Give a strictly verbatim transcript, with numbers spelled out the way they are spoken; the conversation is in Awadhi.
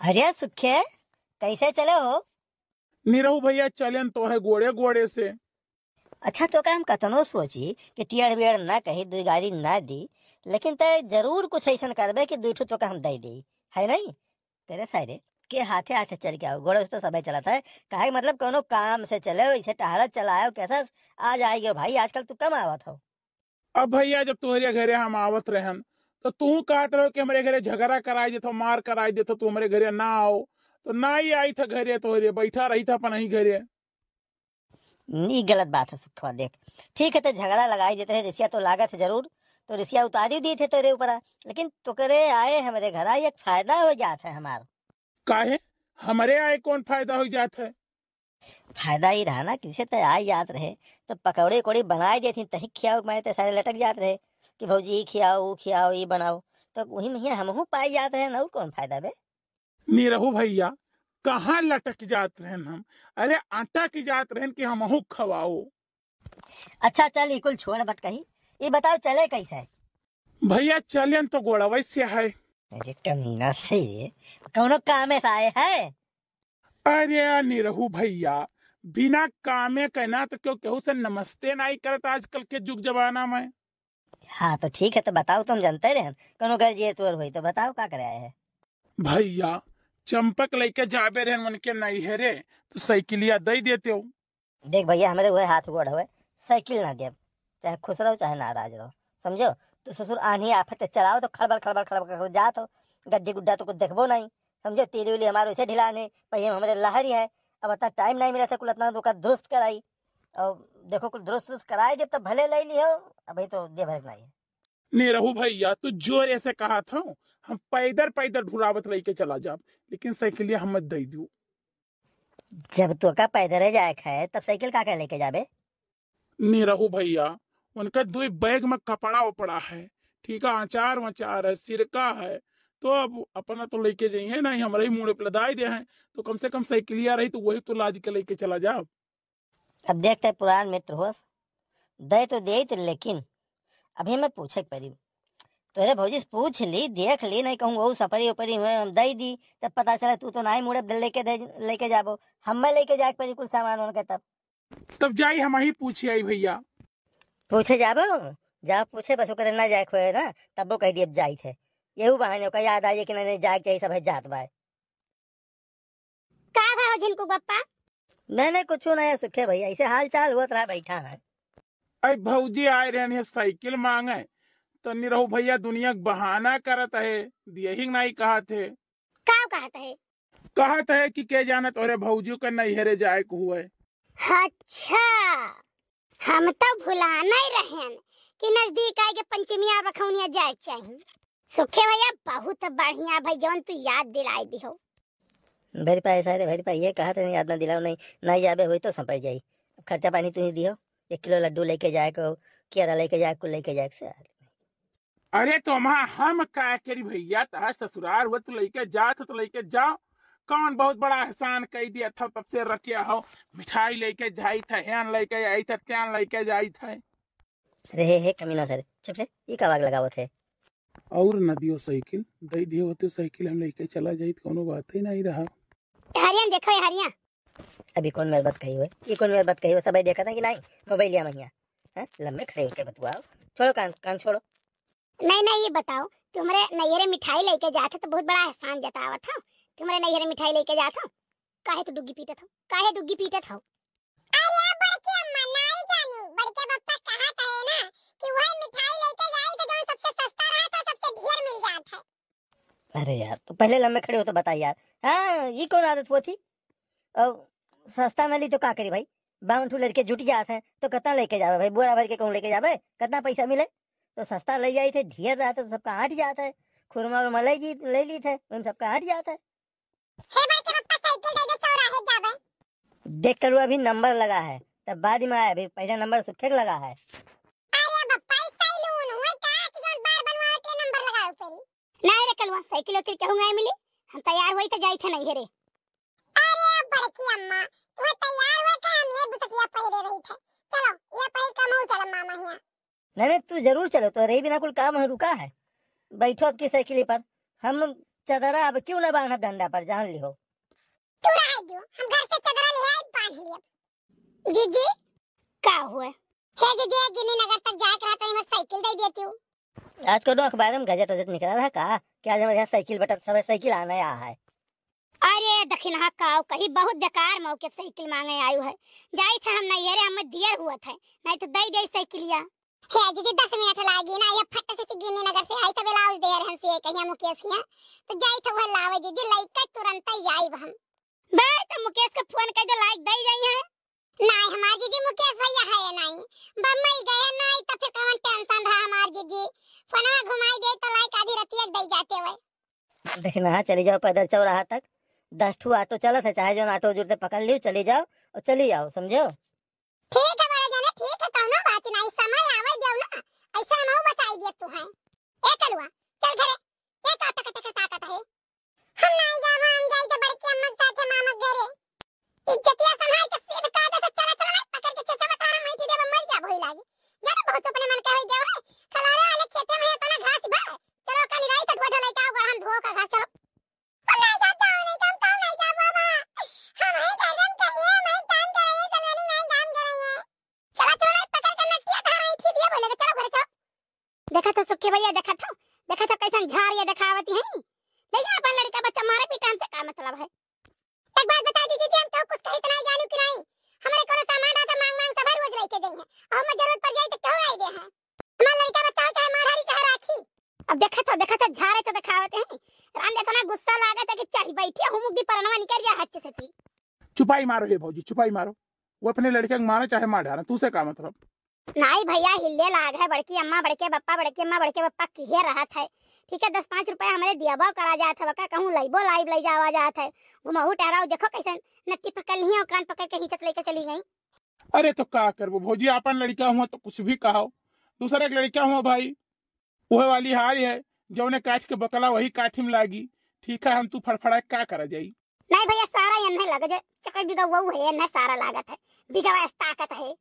अरे सुखे, कैसे चले हो? निरहू भैया, चलेन तो है गोड़े गोड़े से। अच्छा, तोका हम कतनो सोची कि टियड़ बियड़ ना कही, दुई गारी ना दी, लेकिन तय जरूर कुछ ऐसन करबे कि दुई ठो तोका हम दे दी, है नहीं? तेरे सारे के हाथे हाथे चल के आओ, गोड़े से तो सबे चलत है। काहे के मतलब, कोनो काम से चले, इसे टहलत चलाओ, कैसा आ जाएगी भाई, आजकल तू कम आवत हो। अब भैया, जब तोहरे घरे हम आवत रहन, तो तू कहत रहो कि हमरे घरे झगड़ा कराई देत हो, मार कराई देत हो, तू हमरे घरे ना आओ, तो ना ही आई था घरे तोहरे, बैठा रही था अपन ही घरे। ई गलत बात है सुखवा। देख, ठीक है, तो झगड़ा लगाई देते हैं, रिसिया तो लागत है जरूर, तो रिसिया उतारी दी थे तेरे ऊपर, लेकिन तोकरे आए हमरे घर एक फायदा हो जात है हमार। काहे? हमरे आए कौन फायदा हो जात है? फायदा ही रहा ना, किसे तो आई जात रहे, तो पकौड़े उकौड़े बनाए देती, तही खियाओ, मैं तो सारे लटक जात रहे कि भौजी, ई खियाओ, ऊ खियाओ, ई बनाओ, तो वही में हमहू पाई जात रहे ना, और कौन फायदा बे? निरहू भैया, कहाँ लटक जात रहन हम? अरे, अटक जात रहन कि हमहू खवाओ। अच्छा, चल, ई कुल छोड़, बात कही, ई बताओ, चले कैसे? भैया, चलेन तो गोड़वै से है। अरे कमीना से, कौनो कामे से आए है? अरे यार निरहू भैया, बिना कामे के ना तो क्यों केहू से नमस्ते नहीं करत आजकल के जुग जमाना में। हाँ, तो ठीक है, तो बताओ, तुम जानते रहे, कोनो घर जे तोर होई तो बताओ, का करे आए है? भैया, चंपक लेके जाबे रहन उनके नैहरे, तो साइकिलिया दे देते हो। देख भैया, हमरे वह हाथ गोड़ हवे, साइकिल ना देब, चाहे खुश रहो चाहे नाराज रहो, समझो? तो ससुर आन्ही आफत चलाओ तो खड़बड़ खड़बड़ खड़बड़ खड़बड़ जात हो, गड्डी गुड्डा तो कुछ देखबो नहीं, समझो? तेली उली हमारे वैसे ढिला नहीं, पहिए में हमरे लहरी है, अब इतना टाइम नहीं मिला था कुल इतना दुका दुरुस्त कराई। और देखो, कुल दुरुस्त दुरुस्त कराई जब तब भले ले लियो, अभी तो दे भर नहीं है। निरहू भैया, तू जोर ऐसे कहा था, हम पैदल पैदल ढुरावत लेके चला जाब, लेकिन साइकिलिया हम मत दे दू। जब तोका पैदल जाए के है, तब साइकिल का के लेके जाबे? निरहू भैया, उनका दुई बैग में कपड़ा उपड़ा है, ठीक है, अचार वचार है, सिरका है, तो अब अपना तो लेके जाइए ना, हमरा ही मूड़े पे लदाई दे हैं, तो कम से कम साइकिलिया रही तो वही तो लाद के लेके चला जाओ। अब देखते पुरान मित्र होस, दे तो देइत, लेकिन अभी मैं पूछे के पड़ी। तोरे भौजी से पूछ ली, देख ली, नहीं कहूँ वो सपरी उपरी हुए हम दे दी, तब पता चला तू तो नहीं मुड़े लेके दे, लेके जाबो, हम मैं लेके जाए के पड़ी कुल सामान उनके तब। तब जाई हम ही पूछे आई भैया। पूछे जाबो, जाओ पूछे, बस ओकरे ना जाए के होए ना, तब वो कह दिए जाइत है। यहू बहाने ओका याद आ जाए कि नहीं, नहीं जाए के चाहिए, सब है जात बाय। का भा हो झिनकू बप्पा? नहीं, नहीं, कुछ नहीं है सुखे भैया, ऐसे हाल चाल होत रहा, बैठा है। अरे भौजी आए रहन है साइकिल मांगे, तो निरहू भैया दुनिया के बहाना करत है, दिए ही नहीं कहत है। का कहत है? कहत है कि के जाने तोरे भौजी के नैहरे जाए के हुए। अच्छा, हम तो भुलाना ही रहन कि नजदीक आए के पंचमी आ बखौनिया जाए के चाही। सुखे भैया, बहुत बढ़िया भाई, जौन तू याद दिलाई दिहो। भरी पाए सारे, भरी पाए, ये कहा था, याद ना दिलाओ, नहीं, नहीं जाबे हुई तो संपई जाई। अब खर्चा पानी तू ही दियो, एक किलो लड्डू लेके जाए को, केरा लेके जाए को, लेके जाए से। अरे तो हम, हम का करी भैया, तहार ससुरार हुआ, तू लेके जात हो तो लेके जाओ। कौन बहुत बड़ा एहसान कई दिया था, तब से रटिया हो, मिठाई लेके जाई था, हेन लेके जाई था, त्यान लेके जाई था। अरे हे, हे कमीना सर, चुप से, ई का वाग लगावत है? और न दियो साइकिल, दे दियो होते साइकिल, हम लेके चला जाई, तो कोनो बात ही नहीं रहा। हरिया देखो, ये हरिया। अभी कौन मेर बात कही हुए? ये कौन मेर बात कही हुए? सब देखा था कि नहीं? मोबाइल लिया महिया। हैं? लम्बे खड़े होके बतुआओ। छोड़ो कान, कान छोड़ो। नहीं, नहीं, ये बताओ, तुम्हरे नैहरे मिठाई लेके जात है तो बहुत बड़ा एहसान जतावत हो। तुम्हरे नैहरे मिठाई लेके जात हो, काहे तू डुग्गी पीटत हो? काहे डुग्गी पीटत हो? अरे बड़की अम्मा, नहीं जानू, बड़के पप्पा कहत है ना कि वही मिठाई लेके जाई तो जौन सबसे सस्ता रहा तो सबसे ढेर मिल जात है। अरे यार, तू पहले लम्बे खड़े हो तो बता यार। हाँ, ये कौन आदत हुआ थी? अब सस्ता ना ली तो का करी भाई? बावन ठू लड़के जुट जात हैं तो कितना लेके जावे भाई? बोरा भर के कहूँ लेके जावे, कितना पैसा मिले? तो सस्ता ले जाई थे, ढेर रहत है तो सबका हट जात है। खुरमा उरमा ले जी, ले ली थे, उन सबका हट जात है। हे बड़के पप्पा, साइकिल दे दे, चौराहे जाबे। देख कलुआ, अभी नंबर लगा है, तब बाद में आए, अभी पहला नंबर सुखे के लगा है। अरे बप्पा, ई सैलून हुए का कि जौन बार बनवावे के नंबर लगावे पड़ी? नहीं रे कलुआ, साइकिल उकिल केहू नहीं मिली, हम तैयार होई तो जाई थे नहीं रे। अरे बड़की अम्मा, तुम्हें तैयार हुए थे, हम ये बुसकिया पहिरे रही थे। चलो, ये पहिर के हम चलम मामा हिया। नहीं, नहीं, तू जरूर चलो, तोहरे बिना कुल काम है रुका है। बैठो आपकी साइकिल पर, हम चदरा अब क्यों ना बांधब डंडा पर, जान लिहो। तू रहे दियो, हम घर से चदरा ले आई, बांध लियब। जीजी। का हुआ? हे जीजी, गिन्नी नगर तक जाए के रहा, तो मैं साइकिल दे देती हूँ। आज कोनो अखबार में गजट वजट निकला रहा का कि आज हमारे यहाँ साइकिल बटत समय साइकिल आने आ है? अरे दखिनहा काव कही, बहुत बेकार मौके पे साइकिल मांगे आयु है। जाई थे हम नहीं, अरे हम दियर हुआ थे, नहीं तो दे दे साइकिलिया। हे जीजी, दस मिनट लागी ना, ये फट से ती गिन्नी नगर से आई, तबे लाउज दे रहे हैं से कहिया मुकेश किया, तो जाई थे वह लावे जीजी, लइका तुरंत ही आई हम। बे, तो मुकेश के फोन कर दे, लाइक दे जाई है। नहीं, हमार जीजी मुकेश भैया है नहीं, बम्बई गए नहीं, तो फिर कौन टेंशन रहा हमार जीजी, फोनवा घुमाई दे तो लाइक आधी रतिया दे जाते हुए। देखना है, चली जाओ पैदल चौराहा तक, दस ठू ऑटो चलत है, चाहे जौन ऑटो जुड़ते पकड़ लियो, चली जाओ और चली आओ, समझो। ठीक है बड़े जने, ठीक है, कौनो बात नहीं, समय आवे जाओ ना, ऐसा हम बताई दिए तू है। ए कलुआ, चल घरे, ये का टक टक ताकत है? हम नहीं जाब, हम जाई तो बड़की अम्मा के साथे मामा के घरे। इज्जतिया संभाल के सीध कायदे से चला, चला, नहीं पकड़ के चचा बता रहा, मैं देबा, मर जा भोई लागे। जाना बहुत अपने मन के होई गयो है। खलारे वाले खेते में इतना घास बा। चलो, कनी राई तक बैठल है, क्या होगा, हम धो का घास, चलो। हम नहीं जाब, जाओ नहीं, हम कहूँ नहीं जाब बाबा। हम ही घर में कहिए, हम ही काम करे, ये सलोनी नहीं काम करे ये। चला, चलो, नहीं पकड़ के नटिया धार रही थी, दिया बोले, चलो घरे चलो। देखा था सुखी भैया, देखा था, देखा था कैसन झार ये देखावती है। ले जा अपन लड़का बच्चा, मारे पीटे हमसे का मतलब है? एक बात बता दी दीदी, हम तो कुछ कही तो नहीं जानू कि नहीं। हमारे कोनो सामान आता मांग मांग सब रोज लेके गई है, और हमें जरूरत पड़ जाए तो क्यों नहीं दे है? हमारा लड़का बच्चा हो चाहे मारहारी चाहे राखी। अब देखा था, देखा था, झारे तो देखावते हैं। राम इतना गुस्सा लागत है कि चढ़ी बैठी हूँ, मुक्ति परनवा निकल गया हच्च से थी। चुपाई मारो हे भौजी, चुपाई मारो। वो अपने लड़के के मारे चाहे मार डारे, तू से का मतलब? नाई भैया, हिल्ले लाग है, बड़की अम्मा, बड़के बप्पा, बड़की अम्मा, बड़के बप्पा किहे रहत है। ठीक है, दस पाँच रुपया हमरे दियाबो करा जात है, वका कहूँ लइबो लाइब लइ जावा जात है। घुमाऊ टहराऊ, देखो कैसे नट्टी पकड़ ली और कान पकड़ के हिंचत लेके चली गई। अरे तो का करबो भौजी, आपन लड़का हुआ तो कुछ भी कहो, दूसरा के लड़का हुआ भाई, वह वाली हाल है, जौने काठ के बकला वही काठी में लागी। ठीक है, हम तू फड़फड़ा के का करा जाई? नहीं भैया, सारा एन्हे लग जे, चकर बिगवा है, एन्हे सारा लागत है, बिगवा ऐस ताकत है।